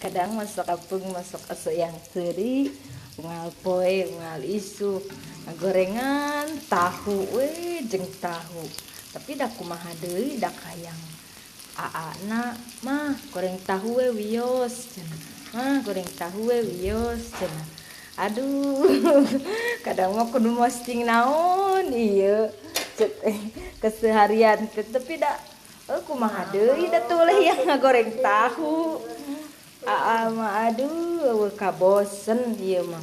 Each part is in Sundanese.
Kadang masuk apung masuk asa yang seuri unggal poe unggal isuk gorengan tahu we jeung tahu. Tapi da kumaha deui da hayang aana mah goreng tahu we wios cenah. Mah goreng tahu we wios cenah. Aduh, kadang mah kudu posting naon ieu keseharian teh tapi da kumaha deui da teu boleh yang ngagoreng tahu. Aa mah aduh eueuh kabosen ieu mah.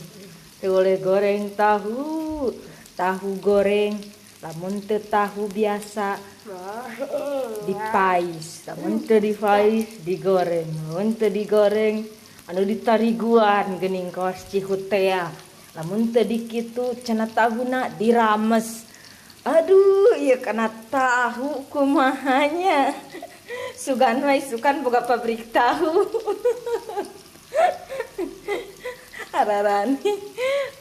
Teu boleh goreng tahu, tahu goreng lamun teu tahu biasa dipais, lamun teu dipais digoreng, lamun teu digoreng anu ditariguan geuning kawas Cihutea. Lamun teu dikitu cenah tahuna dirames. Aduh, ieu kana tahu kumahanya. Sugan mah isukan boga pabrik tahu. Ararani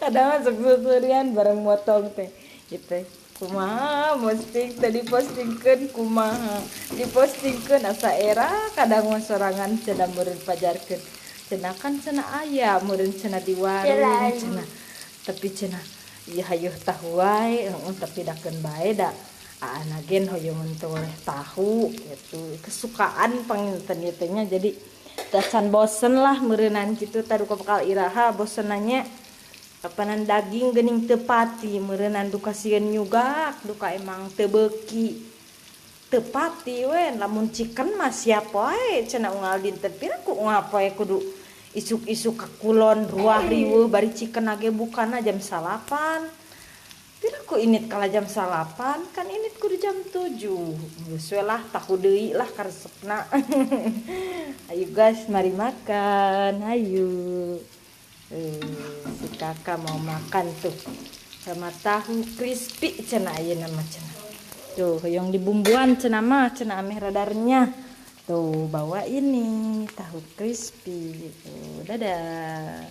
kadang masuk susurian bareng motong teh gitu. Kumaha posting tadi postingkeun kumaha dipostingkeun asa era kadang mah sorangan cenah meureun pajarkeun. Cenah kan cenah aya meureun cenah di warung cenah. Tapi cenah ieu hayeuh tahu wae heeh tapi dakeun bae da aana gen hoyong teu oleh tahu gitu. Kesukaan panginten ieu teh nya jadi tacan bosen lah meureunan kitu taduka bakal iraha bosenannya kapanan daging geuning teu pati meureunan duka sieun nyugak duka emang teu beuki teu pati we lamun chicken mah siap wae cenah unggal dinten pira ku unggal poe kudu isuk-isuk ka kulon ruah riweuh bari chicken age bukana jam 9. Pira ku init kala jam 9 kan init kudu jam 7. Geus we lah tahu deui lah karesepna. Ayo guys, mari makan. Ayo. Si kakak mau makan tuh sama tahu crispy cenah ayeuna mah cenah. Tuh hoyong dibumbuan cenah mah cenah ameh radarnya. Tuh bawa ini tahu crispy. Tuh, dadah.